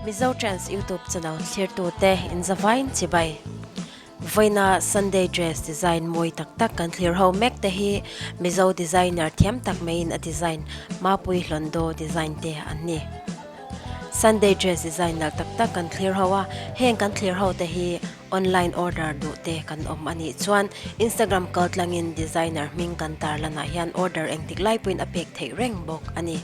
Mizo Trends YouTube channel thlirtute inzavain chibai. Vawiina Sunday dress design mawi tak tak kan thlir ho mek te hi Mizo designer thiam tak maiin a design Mapui Hlawndo design te an ni. Sunday dress design nalh tak tak kan thlir ho a, heng kan thlir ho te hi online order duh te kan awm a nih chuan Instagram kal tlangin designer hming kan tarlanah hian order engtik lai pawhin a pek theih reng bawk a ni.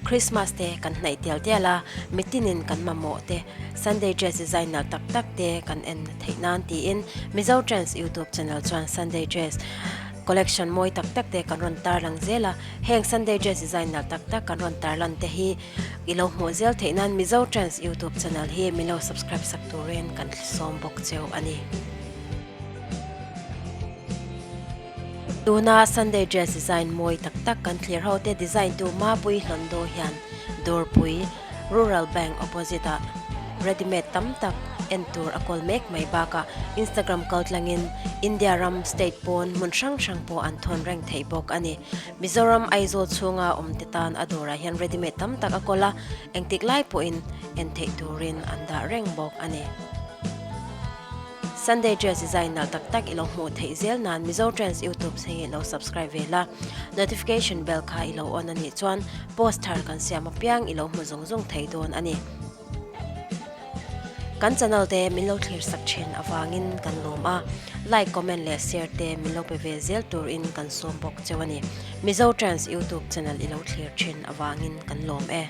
Christmas te kan hnaih tial tial a, mitinin kan mamawh te Sunday dress design nalh tak tak te kan en theih nan tiin Mizo Trends YouTube channel chuan Sunday dress collection mawi tak tak te kan rawn tarlang zel a, heng Sunday dress design nalh tak tak kan rawn tarlan te hi i lo hmuh zel theih nan Mizo Trends YouTube channel hi min lo subscribe sak turin kan sawm bawk cheu a ni. Tuna Sunday dress design mawi tak tak kan thlir ho te design tu Mapui Hlawndo hian Dawrpui Rural Bank opposite ah readymade tam tak en tur a kawl mek mai bakah Instagram kal tlangin India ram state pawn hmun hrang hrang pawh an thawn reng thei bawk a ni. Mizoram Aizawl chhunga awm te tan a dawrah hian readymade tam tak a kawl a, engtik lai pawhin en theih turin an dah reng bawk a ni. Sunday dress design nalh tak tak i lo hmuh theih zel nan Mizo Trends YouTube hi lo subscribe ve la, notification bell kha i lo on a nih chuan post thar kan siam apiang i lo hmu zung zung thei dawn a ni. Kan channel te min lo thlir sak thin avangin kan lawm a, like, comment leh share te min lo pe ve zel turin kan sawm bawk cheu a ni. Mizo Trends YouTube channel i lo thlir thin avangin kan lawm e.